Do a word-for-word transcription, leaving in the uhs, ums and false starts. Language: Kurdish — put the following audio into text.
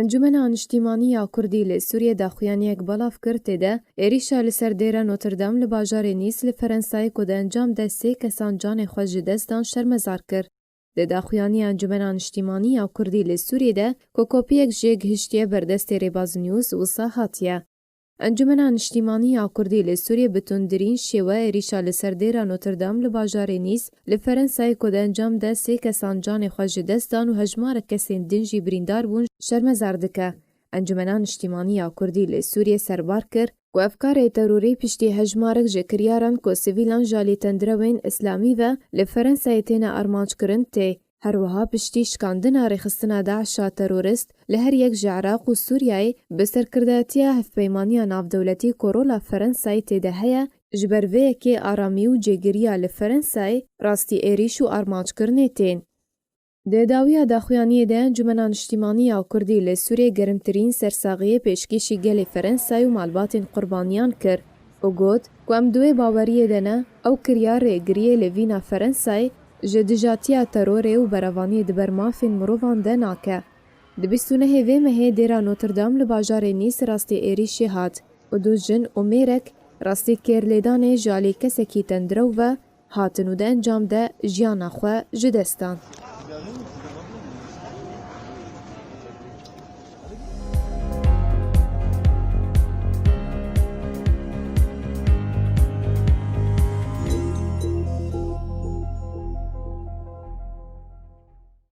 Encûmena Niştîmanî ya Kurdî li Sûriyê daxuyaniyek belav kir, tê de êrîşa li ser dêra Notre Dame li bajarê Nîs li Ferensayê ku di encam de sê kesan canê xwe ji dest dan şermezar kir. Di daxuyaniya Encûmena Niştîmanî ya Kurdî li Sûriyê de ku kopiyek jê gihiştiye ber destê Rêbaz News wisa hatiye. Encûmena Niştîmanî ya Kurdî li Sûriyê bi tundtirîn şêwe êrîşa li ser dêra Notre Dame li bajarê Nîs li Ferensayê ku di encam de sê kesan canê xwe ji dest dan û hejmarek kesên din jî birîndar bûn şermezar dike. Encûmena Niştîmanî ya Kurdî li Sûriyê serbar kir ku ev karê terorî piştî hejmarek ji kiryaran ku sivîlan ji alî tendrewên îslamî ve li Ferensayê têne armanckirin tê. Her wiha piştî şikandina rêxistina DAIŞa terorîst li her yek ji Iraq û Sûriyeyê bi serkirdatiya Hevpeymaniya Navdewletî ku rola Ferensayê tê de heye, ji ber vê yekê aramî û cêgiriya li Ferensayê rastî êrîş û armanckirinê tên. Di dawiya daxuyaniyê de Encûmena Niştîmanî ya Kurdî li Sûriyê germtirîn sersaxiyê pêşkêşî gelê Ferensayê û malbatên qurbaniyan kir û got ku em di wê baweriyê de ne, ew kiryar rêgiriyê li vîna Ferensayê ji dijatiya terorê û berevaniyê di ber mafên mirovan de nake. Di bîst û nehê vê mehê dêra Notre Dame li bajarê Nîs rastî êrîşê hat û du jin û mêrek rastî kêrlêdanê ji alî kesekî tendrew ve hatin û di encam de jiyana xwe ji dest dan.